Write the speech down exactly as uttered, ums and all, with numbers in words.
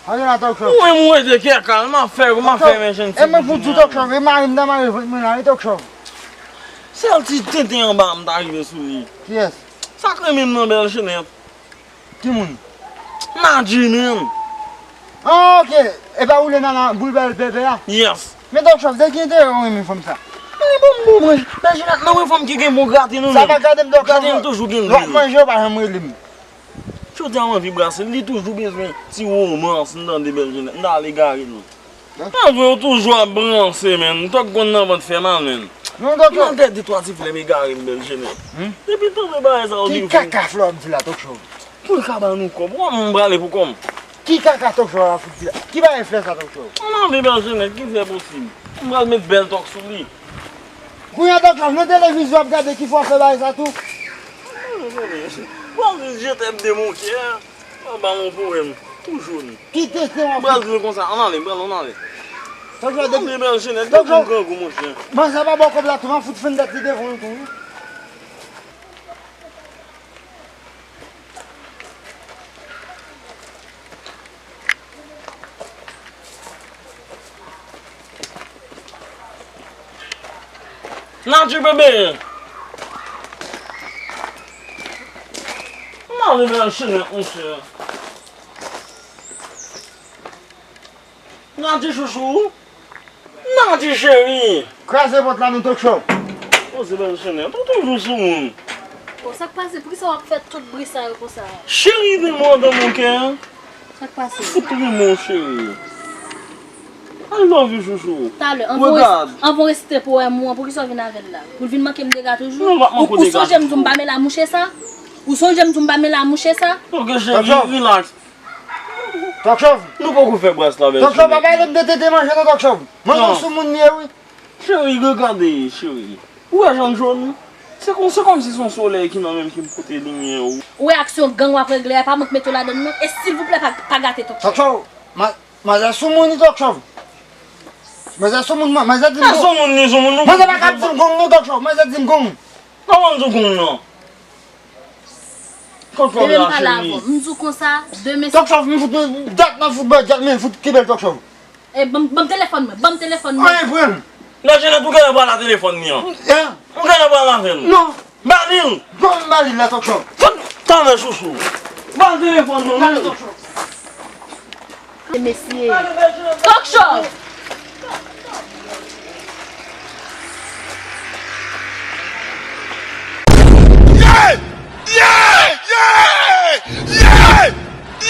Ale la, Tòk Chòv. Ou menm ou rete kèkal, m ap fè, m ap fè men jenn ti. E mwen pou di Tòk Chòv, e mari m ta mare vant mwen la, wi, Tòk Chòv. Sèl ti tenten anba m ta rive sou li. Kiyès? Sa k renmen m nan Bèl Jenèt. Ki moun? Nadji menm. Ah, ok. E pa ou le nana boul bèl bèbè a? Yes. Men Tòk Chòv, de ki enterè w renmen fanm sa? Mwen bon, bon, mwen, Bèl Jenèt nan mwen fanm ki gen bon grate nan men. Sa pa gade m, Tòk Chòv. Grate m toujou gen lwil. Lòt manje yo pa janm rele m. Jodi a m anvi brase l, li toujou bezwen ti womans, m tande Bèl Jenèt, m ta al egare l. An vre, ou toujou ap branse, menn. M t ap konn nan vant fè mal, menn. Non, Tòk Chòv. M nan tèt de twa ti flè m egare m, Bèl Jenèt. Hmm? Depi m tande bagay sa yo. Ki kaka flè w ap di la, Tòk Chòv? Pou l ka ba nou kòb. Ou wè m prale pou kò m. Ki kaka Tòk Chòv ap fout di la? Ki bagay flè sa, Tòk Chòv? Ann ale, Bèl Jenèt, ki fè posib. M pral met bèl tòk sou li. Kounye a, Tòk Chòv, nan televizyon w ap gade ki fè w fè bagay sa tou? Ann ale, Bèl Jenèt. Ou ap di je t'aime de mon cœur. Ou ap ba m yon powèm tou joun. Ki tenten w ap... M pral di l konsa, ann ale, m pral, ann ale. Tòk Chòv, depi... Ann ale, Bèl Jenèt, depi m grangou, monchè. Manzè pa ba w kòb la tou, m ap fout fann tèt li devan w tou, wi. Nadji bebe! M ale Bèl Jenèt, monchè. Nadji chouchou. Nadji cheri. Kraze pòt la non, Tòk Chòv. Poze Bèl Jenèt, ou toujou sou moun. Bon, sa k pase? Poukisa w ap fè tout bri sa yo konsa? Chérie de moi, dans mon cœur. Sa k pase? Fout renmen w, cheri. I love you, chouchou. Talè, anvan w resite powèm ou an, poukisa w vin avè l la? Pou l vin manke m dega toujou? Non, m ap manke w dega toujou. Ou sonje m di w m pa mele a mouche sa? Ou sonje m di w m pa mele a mouche sa? Ok, cheri, relax. Tòk Chòv. Nou poko fè bras la, Bèl Jenèt. Tòk Chòv, pa pale m de tete manje non, Tòk Chòv. Manje sou moun li ye, wi. Cheri, regade, cheri. Ou wè jan l jòn? Se kon, se kòmsi se yon solèy ki nan men m ki pote limyè ou. Ou wè aksyon gang w ap regle a, pa mwen k mete w ladann non. E silvouplè pa, pa gate Tòk Chòv. Tòk Chòv, ma-, manzè sou moun li, Tòk Chòv. Manzè sou moun, manzè di m gong. Sou moun li, sou moun nou. Manzè pa ka di m gong non, Tòk Chòv. Manzè di m gong. Kòman m di w gong non? Kòkòb la, cheri. Demen m pale avè w. M di w konsa, demen... Tòk Chòv, m fout, dat nan fout bò, dat men fout ki bèl Tòk Chòv. E, ban m, ban m telefòn mwen, ban m telefòn mwen. Anyen pran l. Bèl Jenèt, ou genlè pral a telefòn li an. Hein? Ou genlè pral avè l. Non. Ba li l. Ban m ba li l la, Tòk Chòv. Fout, tanmen chouchou. Ba l telefòn nan men l. Ba li Tòk Chòv. Mesye. Tòk Chòv! Yeah! Yeah! Yeah! Yeah!